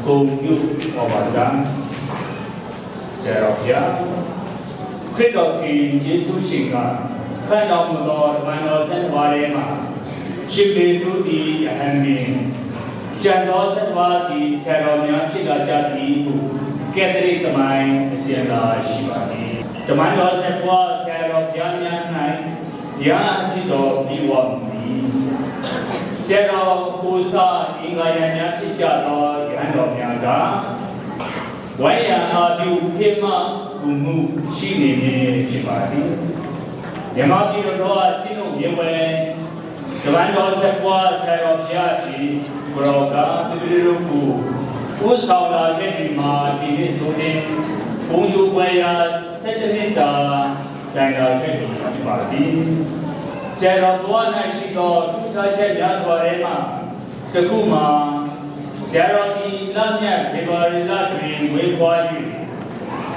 ဂုဏ်ပြုဟောပါစံဆရာတော်ဘုရားခရစ်တော်ခင်ယေရှုရှင်ကခန့်တော်မူသောတမန်တော်ဆက်တော်ထဲမှာရှင်ပေတုသည်ယဟန်မင်းကျန်သောဆက်တော်သည်ဆရာတော်များဖြစ်လာကြသည်ဟုကက်သလစ်သမိုင်းအစဉ်အလာရှိပါသည်တမန်တော်ဆက်တော်ဆရာတော်ဘုရားများ၌ယဟန်ဖြစ်တော်ပြီးဝမူ၏ဆရာတော်ကိုစာအင်္ဂါယများဖြစ်ကြသောယဟန်တော်များကဝိုင်းရအာပြုဖေမကူမှုရှိနေနေဖြစ်ပါသည်မြမပြည်တော်အချင်းတို့မြေဝဲတပန်တော်ဆက်ပွားဆရာတော်ဘုရားကြီးဘရောကတိတိတို့ကိုဥဆောင်လာတဲ့ဒီမှာဒီနေ့ဆိုရင်ဘုံယူပွဲရာ7နှစ်တာတိုင်လာခဲ့ပြီဖြစ်ပါသည်ဆရာတော်ဘုရား၌ရှိသောထူးခြားချက်များစွာထဲမှာတခုမှာဆရာတော်ဒီလမြတ်ဖေဖော်ဝါရီလတွင်ဝေဖွား၍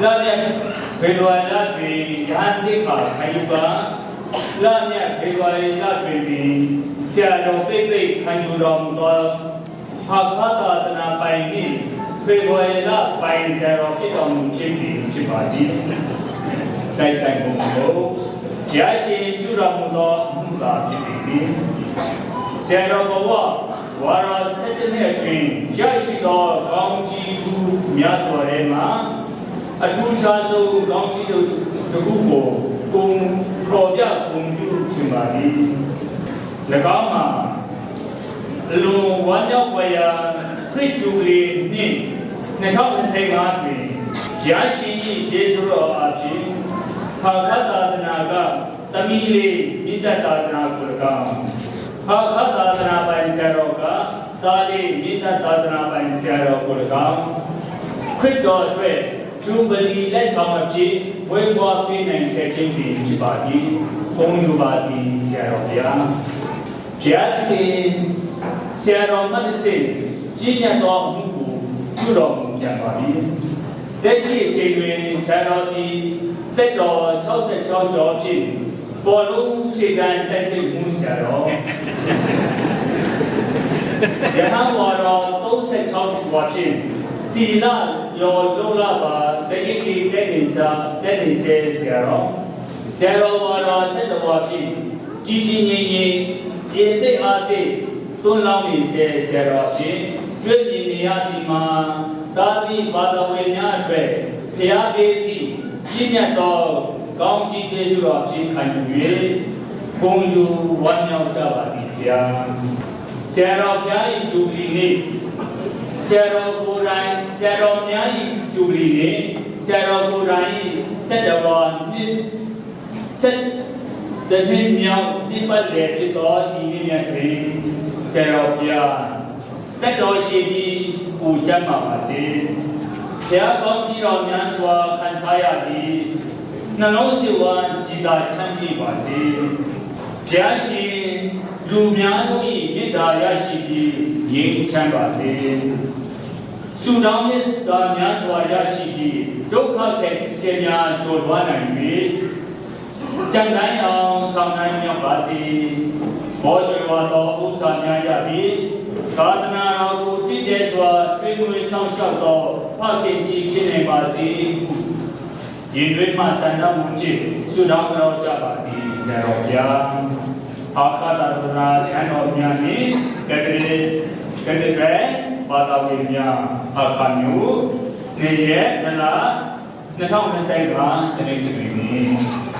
လမြတ်ဖေဖော်ဝါရီလတွင်ရဟန်းတိခါခံယူပါလမြတ်ဖေဖော်ဝါရီလတွင်ပင်ဆရာတော်ပိသိခံယူတော်မူသောဟာခသာတနာပိုင်နှင့်ဖေဖော်ဝါရီလပိုင်ဆရာတော်ဖြစ်တော်မူခြင်းပင်ဖြစ်ပါသည်တိုက်ဆိုင်ပုံကိုရရှိပြုတော်မူသောအမှုသာဖြစ်သည်ဆရာတော်ဘဝဝါရ7နှစ်အတွင်းရရှိသောကောင်းကြီးသူများစွာထဲမှာအထူးခြားဆုံးကောင်းကြီးတို့တစ်ခုကိုကုံပေါ်ပြဂုဏ်ပြုခြင်းပါသည်၎င်းမှာအလွန်ဝမ်းမြောက်ဖွယ်ရာခရစ်ဂျူလီနှင့်2025တွင်ရရှိ၏ယေရှုတော်အဖြစ်ခါခသာသနာကတမီလေးမိတ္တသာသနာကို၎င်းခါခသာသနာပိုင်ဆရာတော်ကတာလေးမိတ္တသာသနာပိုင်ဆရာတော်ကို၎င်းခရစ်တော်အတွက်ဂျူဘလီလက်ဆောင်အဖြစ်ဝေဘွားပေးနိုင်ခဲ့ခြင်းပင်ဖြစ်ပါသည်။ဘုန်းယူပါသည်ဆရာတော်ဗျာ။ဘုရားသခင်ဆရာတော်မတ်စေကြီးညတ်တော်မူကိုပြုတော်မူပြန်ပါသည်။လက်ရှိအချိန်တွင်ဆရာတော်သည်တက်တော်66ကျော်ဖြင့်ပေါ်လုံးခြေတန်းတက်စိတ်မှုဆရာတော်ယဟန်ဝါတော်36ဝါဖြင့်တီလာယောလုံလာပါတတိတိတက်နေစာတက်နေစေဆရာတော်ဆရာတော်ဝါတော်7ဝါဖြင့်ကြီးကြီးငြိမ်ငြိမ်ရေသိအားသိသွန်းလောင်းနေစေဆရာတော်ဖြင့်တွေ့မြင်နေရသည်မှာသာသီဘာသာဝင်များအတွက်ဖျားပေးစီကြီးမြတ်သောကောင်းကြီးကျေးဇူးတော်ဖြင့်ခံယူ၍ဘုံယူဝမ်းမြောက်ကြပါသည်ဗျာဆရာတော်ဖျားဤဂျူလီနေ့ဆရာတော်ကိုယ်တိုင်ဆရာတော်များဤဂျူလီနေ့ဆရာတော်ကိုယ်တိုင်စက်တော်ဝါနှစ်စက်တနေ့မြောက်ပြပတ်လေဖြစ်သောဤနေ့မြတ်တွင်ဆရာတော်ဖျားတက်တော်ရှိပြီးပူကြမှာပါစေဖျားကောင်းကြီးတော်များစွာခံစားရပြီးနှလုံးစိဝါကြည်သာချမ်းမြေ့ပါစေဖျားရှင်လူများတို့၏မေတ္တာရရှိပြီးငြိမ်းချမ်းပါစေဆုတောင်းမြတ်တာများစွာရရှိပြီးဒုက္ခခက်ခဲများကျော်လွှားနိုင်၍ကြံတိုင်းအောင်ဆောင်နိုင်မြောက်ပါစေဘောဇဝါတော်ဥစ္စာများရပြီးသာသနာတော်ကိုတည်တဲ့စွာကျွေးမွေးဆောင်ရှောက်သောဖခင်ကြီးဖြစ်နေပါစေဟုရင်တွင်မှဆန္ဒမှုဖြင့်ဆုတောင်းတော်ကြပါသည်ဆရာတော်ဗျာအာခတာသနာချမ်းတော်များနှင့်ကတရေကတရေဘာသာဝင်များအခါမျိုးနေရနလာ2025တနေ့စီနေ့။